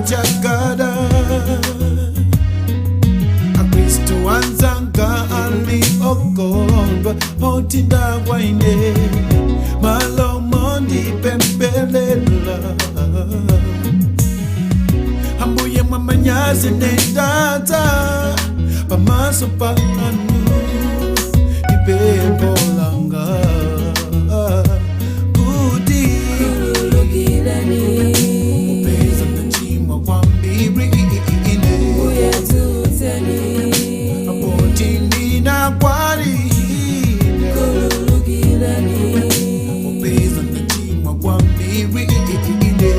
Chagada Akristu anzanga ali okondwa poti ndagwa ine malomo ndipembelela Ambuye mwamanyazi nendadza pamaso panu ipembo langa kuti Khululukireni. Popeza ndachimwa kwambiri ine. Mbuye dzutseni. Poti ndinakwarira. Khululukireni. Popeza ndachimwa kwambiri ine.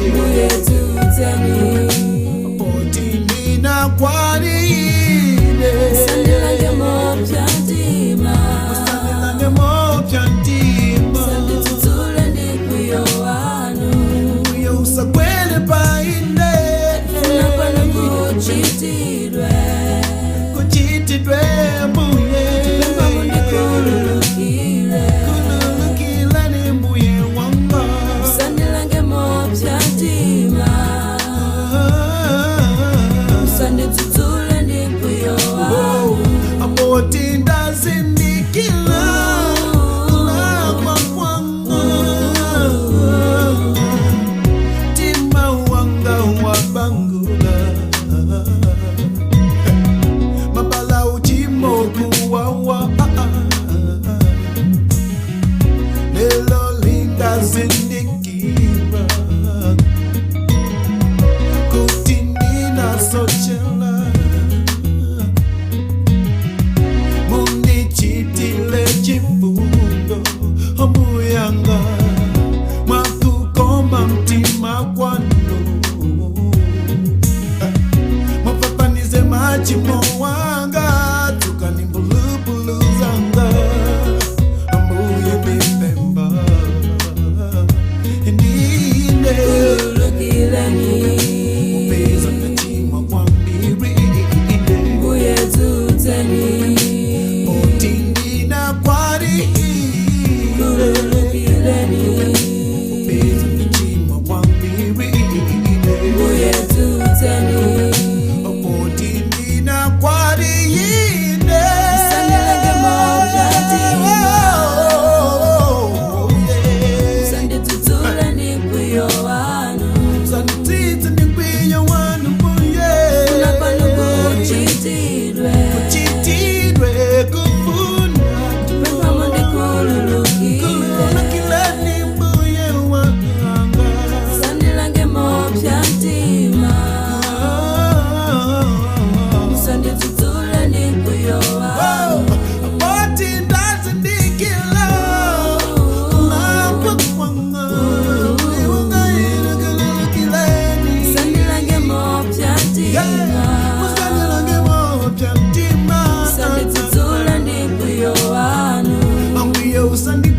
Mbuye dzutseni. Poti ndinakwarira. Musandilange mopsa mtima. Musandilange mopsa mtima. Musandidzudzule ndi mkwiyo wanu. Mkwiyo usagwere pa ine. Kufuna kwanu kuchitidwe. Kuchitidwe Mbuye. Ndipempha mundikhululukire. Khululukireni Mbuye wanga. Musandilange mopsa mtima. Musandidzudzule ndi mkwiyo wanu. Poti ndazindikira kulakwa kwanga, mtima wanga wabangula, mabala uchimo kuwawa. Lelo ndazindikira kuti ndinasochela, mundichitile chifundo Ambuyanga mwakukoma mtima kwanu, mufafanize machimo wanga, tsukani mbulubulu zanga. Ambuye ndipempha ndine. Khululukireni. Popeza ndachimwa kwambiri ine. Mbuye dzutseni. Poti ndinakwarira. Khululukireni. Popeza ndachimwa kwambiri ine. Mbuye dzutseni. Poti ndinakwarira. Musandilange mopsa mtima. Musandidzudzule ndi mkwiyo wanu. Musanditsitse ndi mkwiyo wanu Mbuye. Kufuna kwanu kuchitidwe. Kuchitidwe kufuna. Ndipempha mundikhululukire. Khululukireni Mbuye wanga. Musandilange mopsa mtima. Musandidzudzule ndi mkwiyo wanu. Poti ndazindikira kulakwa kwanga. Khululukireni. Musandilange mopsa mtima. Musandilange mopsa mtima. Musandidzudzule ndi mkwiyo wanu. Mkwiyo usandi